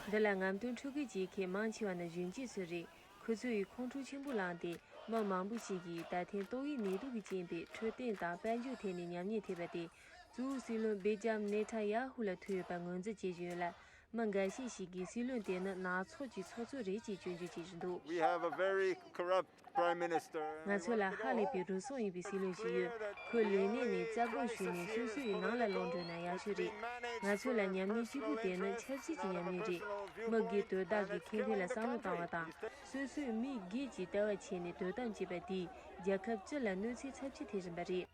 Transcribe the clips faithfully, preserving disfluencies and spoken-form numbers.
འདི་ལ་རྔམ་སྟོན་འཕྲོད་བསྟེན་བྱེད་མཁན་མང་ཆེ་བ་ནི་གཞོན་སྐྱེས་ཚོ་རེད། ཁོ་ཚོ་ཡིས་ཁོང་ཁྲོ་ཆེན་པོ་ལངས་ཏེ། མི་མང་པོ་ཞིག་གིས་ད་ཐེངས་ཏོག་དབྱིབས་ནད་དུག་གི་རྐྱེན་པས་འཕྲོད་བསྟེན་དང་དཔལ་འབྱོར་ཐད་ནས་ཉམས་ཉེས་ཐེབས་པ་དེ། གཙོ་བོ་སྲིད་བློན་བེ་ཇམ་ནེ་ཐན་ཡ་ཧུ་ལ་ཐུག་ཡོད་པར་ངོས་འཛིན་བྱེད་བཞིན་ཡོད་ལ། མི་འགའ་ཤས་ཤིག་གིས་སྲིད་བློན་དེ་ནི་ནག་ཚོགས་ཀྱི་ཚོགས་གཙོ་རེད་ཅེས་སྐྱོན་བརྗོད་བྱེད་བཞིན་འདུག We have a very corrupt Prime Minister. ང་ཚོ་ལ་ཧ་ལས་པའི་རུལ་སུངས་ཡིན་པའི་སྲིད་བློན་ཞིག་ཡོད། ཁོས་ལས་གནས་ནས་རྩ་དགོངས་ཞུས་ནས་སོ་སོ་ཡི་ནང་ལ་ལོག་འགྲོ་ན་ཡག་ཤོས་རེད། ང་ཚོ་ལ་ཉམས་ཉེས་གཅིག་པུ་དེ་ནི་ཆབ་སྲིད་ཀྱི་ཉམས་ཉེས་རེད། མི་སྒེར་དོན་དག་གི་ཁེ་ཕན་ལ་བསམ་བློ་བཏང་བ་དང་། སོ་སོའི་མི་སྒེར་གྱི་ལྟ་བ་བྱས་ནས་དོ་དམ་བྱས་པ་དེས་རྒྱལ་ཁབ་སྤྱི་ལ་གནོད་འཚེ་ཚབས་ཆེ་ཐེབས་བཞིན་པ་རེད།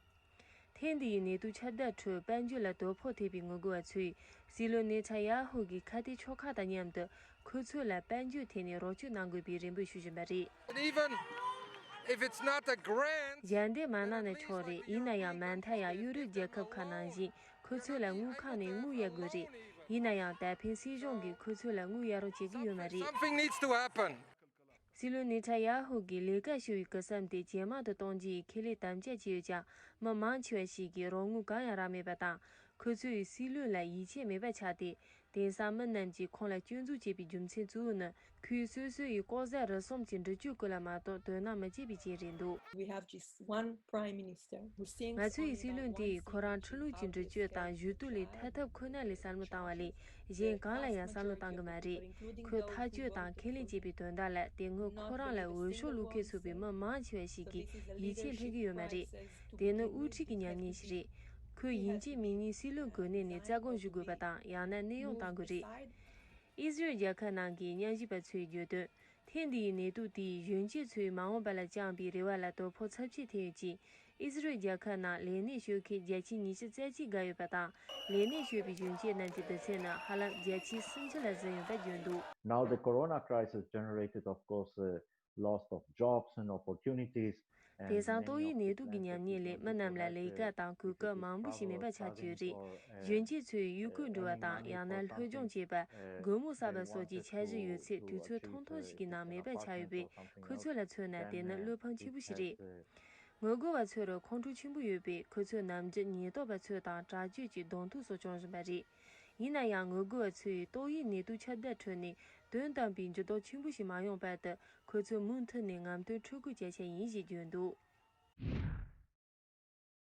ཐེངས་འདི་ཡི་ནད་དུག་ཁྱབ་གདལ་ཁྲོད་དཔལ་འབྱོར་ལ་དོ་ཕོག་ཐེབས་པའི་ངོ་རྒོལ་བ་ཚོས་སྲིད་བློན་ནེ་ཐན་ཡ་ཧུ་གི་ཁ་གཏད་ཕྱོགས་ཁག་དང་མཉམ་དུ་ཁོ་ཚོ་ལ་དཔལ་འབྱོར་ཐད་ནས་རོགས་སྐྱོར་གནང་དགོས་པའི་རེ་འབོད་ཞུ་བཞིན་པ་རེད། And even if it's not a grant, ཞལ་འདེབས་མ་གནང་ན་ཆོག་རེད། ཡིན་ན་ཡང་མ་མཐའ་ཡང་ཡུ་རོབ་རྒྱལ་ཁབ་ཁག་ནང་བཞིན་ཁོ་ཚོ་ལ་དངུལ་ཁང་ནས་དངུལ་གཡར་དགོས་རེད། ཡིན་ན་ཡང་ད་ཕན་སྲིད་གཞུང་གིས་ཁོ་ཚོ་ལ་དངུལ་གཡར་རོགས་བྱེད་ཀྱི་ཡོད་མ་རེད། Something needs to happen. སྲིད་བློན་ནེ་ཐན་ཡ་ཧུ་གིས་ལས་ཀ་ཞུ་བའི་སྐུ་མཚམས་དེ་ཇེ་མང་དུ་གཏོང་རྒྱུ་ཡི་ཁས་ལེན་དམ་བཅའ་བྱས་ཡོད་ཀྱང་། མི་མང་ཆེ་བ་ཞིག་གིས་རོགས་དངུལ་གང་ཡང་རག་མེད་པ་དང་། ཁོ་ཚོས་སྲིད་བློན་ལ་ཡིད་ཆེས་མེད་པ་ཆགས་ཏེ། དེང་སང་མི་རྣམས་ཀྱིས་ཁོང་ལ་སྐྱོན་འཛུགས་བྱེད་པའི་རྒྱུ་མཚན་གཙོ་བོ་ནི། ཁོས་སོ་སོ་ཡི་ལྐོག་ཟ་རུལ་སུངས་ཀྱི་འདྲི་གཅོད་སྐོར་ལ་མ་གཏོགས་དོ་སྣང་མི་བྱེད་པའི་རྐྱེན་རེད་འདུག We have just one prime minister who thinks ང་ཚོ་ཡི་only སྲིད་བློན་དེས་ཁོ་རང་ཁྲིམས་ལུགས་ཀྱི་འདྲི་གཅོད་དང་ཞུ་གཏུག་ལས་ཐར་ཐབས་ཁོ་ན་ལས་བསམ་བློ་བཏང་བ་ལས། གཞན་གང་ལ་ཡང་བསམ་བློ་བཏང་གི་མ་རེད། ཁོས་ཐག་གཅོད་དང་ཁས་ལེན་བྱས་པའི་དོན་དག་ལ་དེ་སྔོན་ཁོ་རང་ལ་འོས་ཤོག་བླུག་མཁན་ཚུད་པའི་མི་མང་ཆེ་བ་ཞིག་གིས་ཡིད་ཆེས་སླེབས་ཀྱི་ཡོད་མ་རེད། དེ་ནི་དབུ་ཁྲིད་ཀྱི་ཉམས་ཉེས་ཤིག་རེད། ཁོས་ཡིན་གཅིག་མིན་གཉིས་སྲིད་བློན་གོ་གནས་ནས་རྩ་དགོངས་ཞུ་དགོས་པ་དང་། ཡང་ན་གནས་དབྱུང་གཏང་དགོས་རེད། ཨི་ཟི་རེལ་རྒྱལ་ཁབ་ནང་གི་ཉམས་ཞིབ་པ་ཚོས་བརྗོད་དོན། ཐེངས་འདིའི་ནད་དུག་དེས་གཞོན་སྐྱེས་ཚོའི་མ་འོངས་པ་ལ་བཅངས་པའི་རེ་བ་ལ་དོ་ཕོག་ཚབས་ཆེ་ཐེབས་ཡོད་ཅིང་། ཨི་ཟི་རེལ་རྒྱལ་ཁབ་ནང་ལས་གནས་སྤྱོད་མཁན་བརྒྱ་ཆ་ཉི་ཤུ་རྩ་གཅིག་བརྒལ་ཡོད་པ་དང་། ལས་གནས་སྤྱོད་པའི་གཞོན་སྐྱེས་རྣམས་ཀྱི་བསྡུ་ཚད་ནི་ཧ་ལམ་བརྒྱ་ཆ་སུམ་ཅུ་ལ་ཟིན་ཡོད་པ་བརྗོད་འདུག Now, the corona crisis generated, of course, uh, loss of jobs and opportunities. དེང་སང་ཏོག་དབྱིབས་ནད་དུག་གི་ཉམས་ཉེས་ལས་མི་རྣམས་ལ་ལས་ཀ་དང་གོ་སྐབས་མང་པོ་ཞིག་མེད་པ་ཆགས་ཀྱི་ཡོད་རེད། གཞོན་སྐྱེས་ཚོས་ཡུལ་སྐོར་འགྲོ་བ་དང་། ཡང་ན་སློབ་སྦྱོང་བྱེད་པ། སྒོར་མོ་བསགས་པ་སོགས་ཀྱི་འཆར་གཞི་ཡོད་ཚད་དུས་ཚོད་ཐུང་ཐུང་ཞིག་གི་ནང་མེད་པ་ཆགས་ཡོད་པས། ཁོ་ཚོ་ལ་མཚོན་ན་དེ་ནི་བློ་ཕམ་ཆེན་པོ་ཞིག་རེད། ངོ་རྒོལ་བ་ཚོར་ཁོང་ཁྲོ་ཆེན་པོ་ཡོད་པས། ཁོ་ཚོས་ནམ་རྒྱུན་ཉེན་རྟོག་པ་ཚོ་དང་དྲག་སྤྱོད་ཀྱི་གདོང་ཐུག་སོགས་བྱུང་བཞིན་པ་རེད། ཡིན་ན་ཡང་། ངོ་རྒོལ་བ་ཚོས་ཏོག་དབྱིབས་ནད་དུག་ཁྱབ་གདལ་ཁྲོད་ནས་དོན་དམ་པའི་འགྱུར་ལྡོག་ཆེན་པོ་ཞིག་མ་ཡོང་བར་དུ། ཁོ་ཚོས་མུ་མཐུད་ནས་རྔམ་སྟོན་འཕྲོད་བསྟེན་བྱ་འཆར་ཡིན་ཞེས་བརྗོད་འདུག